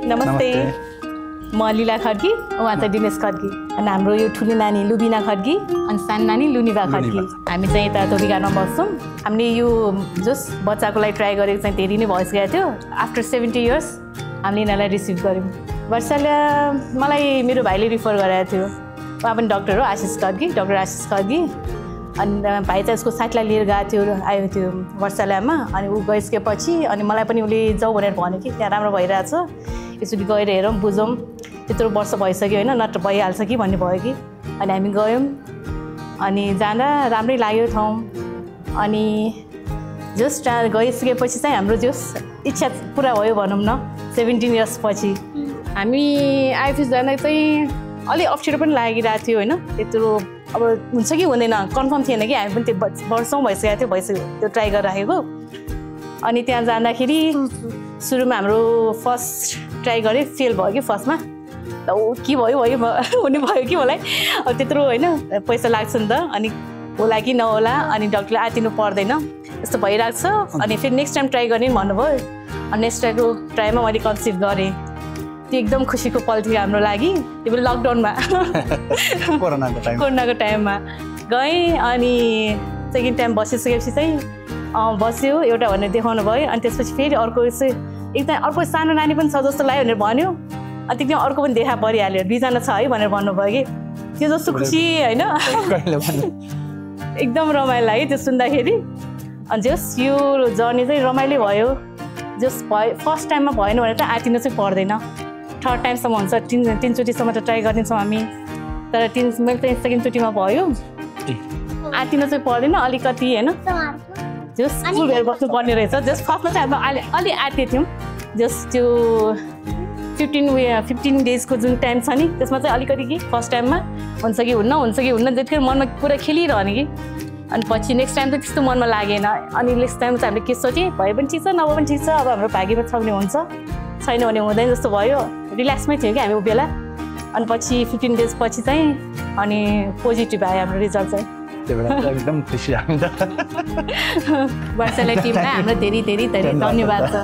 नमस्ते म लीला खड्की उहाँ चाहिँ दिनेश खड्की अनि हाम्रो यो ठुली नानी लुबिना खड्की अनि सानो नानी लुनिभा खड्की हामी चाहिँ यता तोबिगानमा बस्छौँ हामीले यो जस बच्चाको लागि ट्राई गरेको चाहिँ धेरै नै भइसकेको थियो आफ्टर 70 इयर्स हामीले यिनीहरूलाई रिसिभ गऱ्यौँ वर्षाले मलाई मेरो भाइले रिफर गराएको थियो उहाँ पनि डक्टर हो आशिष खड्की डाक्टर आशिष खड्की अनि भाइ चाहिँ उसको साथीलाई लिएर गएको थियो आयो त्यो वर्षालयमा अनि ऊ गइसकेपछि अनि मलाई पनि उसले जाऊ भनेर भन्यो कि त्यहाँ राम्रो भइरहेछ यसरी गएर हेरौँ बुझौँ त्यत्रो वर्ष भइसक्यो होइन नत्र भइहाल्छ कि भन्ने भयो कि अनि हामी गयौँ अनि जाँदा राम्रै लाग्यो ठाउँ अनि जस्ट गइसकेपछि चाहिँ हाम्रो जस इच्छा पुरा भयो भनौँ न 17 इयर्स पछि हामी आइएफएस जाँदा चाहिँ अलि अप्ठ्यारो पनि लागिरहेको थियो होइन त्यत्रो अब हुन्छ कि हुँदैन कन्फर्म थिएन कि हामी पनि त्यो वर्षौँ भइसकेको थियो त्यो ट्राई गरिराखेको अनि त्यहाँ जाँदाखेरि सुरुमा हाम्रो फर्स्ट ट्राई गरेँ फेल भयो कि फर्स्टमा ल के भयो हुने भयो कि मलाई अब त्यत्रो होइन पैसा लाग्छ नि त अनि होला कि नहोला अनि डक्टरले आतिनु पर्दैन यस्तो भइरहेको छ अनि फेरि नेक्स्ट टाइम ट्राई गर्ने भन्नुभयो अनि नेक्स्ट टाइमको ट्राईमा मैले कन्सिभ गरेँ त्यो एकदम खुसीको पल थियो हाम्रो लागि त्यो पनि लकडाउनमा कोरोनाको टाइममा गएँ अनि सेकेन्ड टाइम बसिसकेपछि चाहिँ बस्यो एउटा भनेर देखाउनु भयो अनि त्यसपछि फेरि अर्को एकदम अर्को सानो नानी पनि छ जस्तो लाग्यो भनेर भन्यो अनि त्यति अर्को पनि देखा परिहाल्यो 2 जना छ है भनेर भन्नुभयो कि त्यो जस्तो खुसी होइन एकदम रमाइलो लाग्यो त्यो सुन्दाखेरि अनि जस यो जर्नी चाहिँ रमाइलो भयो जस भयो फर्स्ट टाइममा भएन भने त आतिनु चाहिँ पर्दैन थर्ड टाइमसम्म हुन्छ 3 चोटिसम्म त ट्राई गरिदिन्छौँ हामी तर मैले चाहिँ सेकेन्डचोटिमा भयो आतिनु चाहिँ पर्दैन अलिकति होइन जस स्कुल गएर बस्नुपर्ने रहेछ जस फर्स्टमा चाहिँ हामी अलि आते थियौँ जस त्यो 15 डेजको जुन टाइम छ नि त्यसमा चाहिँ अलिकति कि फर्स्ट टाइममा हुन्छ कि हुन्न त्यतिखेर मनमा पुरा खेलिरहने कि अनि पछि नेक्स्ट टाइम चाहिँ त्यस्तो मनमा लागेन अनि नेक्स्ट टाइम चाहिँ हामीले के सोचेँ भए पनि ठिक छ नभए पनि ठिक छ अब हाम्रो भाग्यमा छ भने हुन्छ छैन भने हुँदैन जस्तो भयो रिल्याक्समै थियो कि हामी ऊ बेला अनि पछि 15 डेज पछि चाहिँ अनि पोजिटिभ आयो हाम्रो रिजल्ट चाहिँ एकदम खुसी हामी त वर्षालाई टिमलाई हाम्रो धेरै धेरै धन्यवाद छ